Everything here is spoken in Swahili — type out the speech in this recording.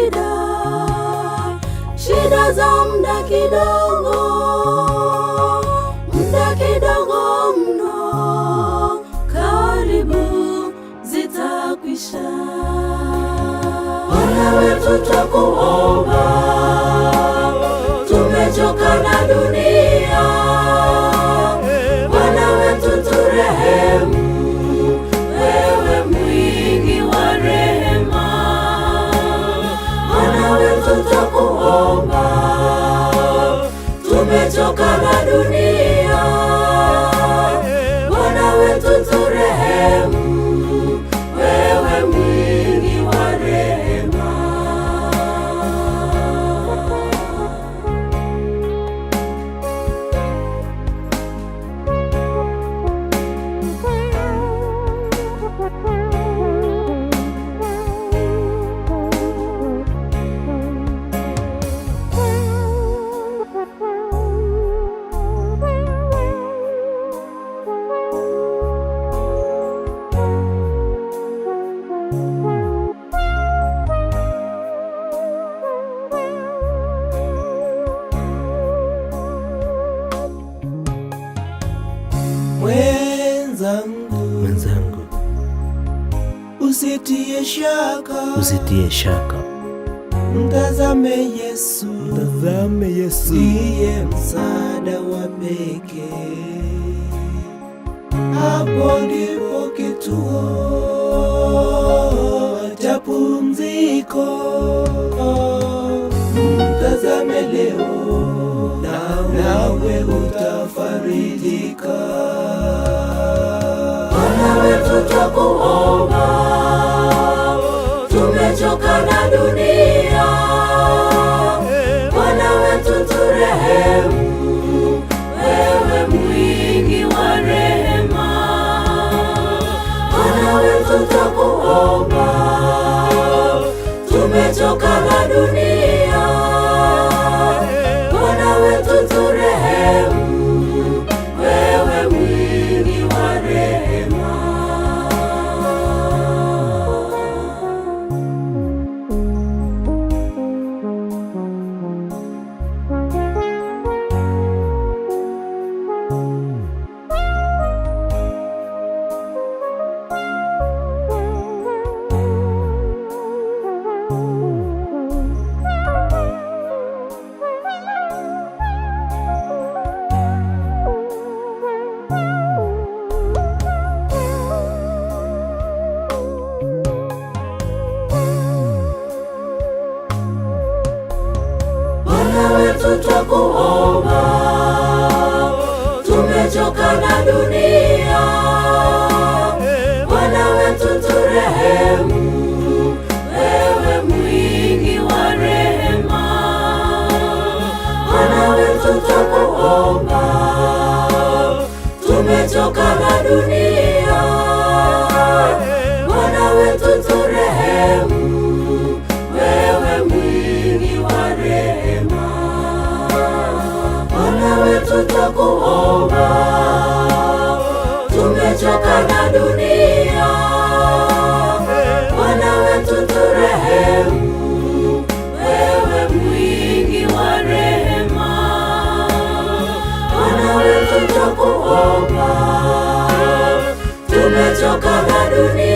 Shida, shida za muda kidogo mno, karibu zitakwisha. Bwana wetu twakuomba, tumechoka na dunia. Bwana wetu turehemu, wewe mwingi wa rehema. Bwana wetu twakuomba, tumechoka na dunia. Bwana wetu turehemu, wewe mwingi wa rehema. Mwenzangu, Mwenzangu, usitie shaka, usitie shaka, mtazame Yesu, mtazame Yesu, ndiye msaada wa pekee. Hapo ndipo kituo cha pumziko. Mtazame leo, nawe utafarijika. Bwana wetu twakuomba, tumechoka na dunia. Bwana wetu turehemu, wewe mwingi wa rehema. Bwana wetu twakuomba, tumechoka na dunia. Bwana wetu turehemu, wewe mwingi wa rehema. Bwana wetu twakuomba, tumechoka na dunia. Bwana wetu turehemu, wewe mwingi wa rehema. Bwana wetu twakuomba, tumechoka na dunia. Bwana wetu turehemu, wewe mwingi wa rehema. Bwana wetu twakuomba, tumechoka na dunia. Bwana wetu turehemu, wewe mwingi wa rehema. Bwana wetu twakuomba, tumechoka na dunia.